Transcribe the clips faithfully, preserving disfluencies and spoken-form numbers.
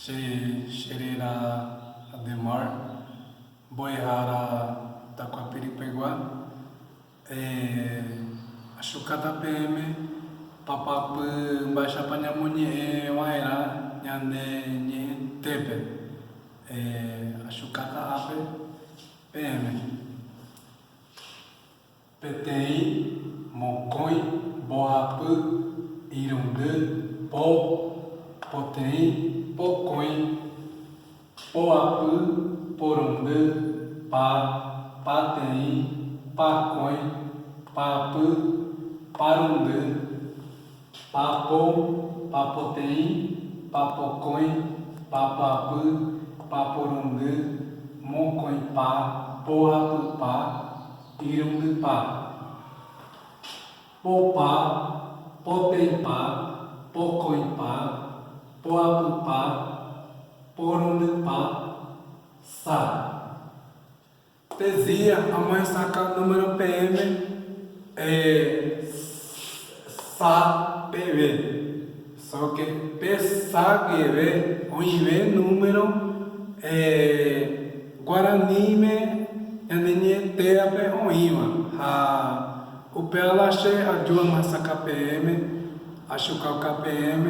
Che, che rei ra Ademar, Mbo'ehara Taquapiripegua. E, achukata P M, papapy mbaixa pa nhamu ñe'ẽ waera ñande ñe'ẽ tepe. E, achukata ape P M. Petei, mokoi, boapy, irundy, po, potei, pokoi, poapy, porundy, pa, patei, pakoi, papy, parundy, papo, papotei, papokoi, papoapy, paporundy, mokoipa, poapypa, irundypa. Popa, poteipa, pokoipa, poapypa, porundypa, sa. Tezia, amoe saka número P M, e, sa, bebe. Só que pe sa gebe, oinve número, e, guarani me, ñande ñe'ẽ tepe oinva. Ha, upela che, adyua ma saka P M, achuka uka P M,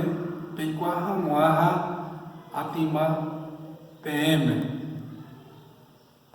peinkua hamuaha, atima P M.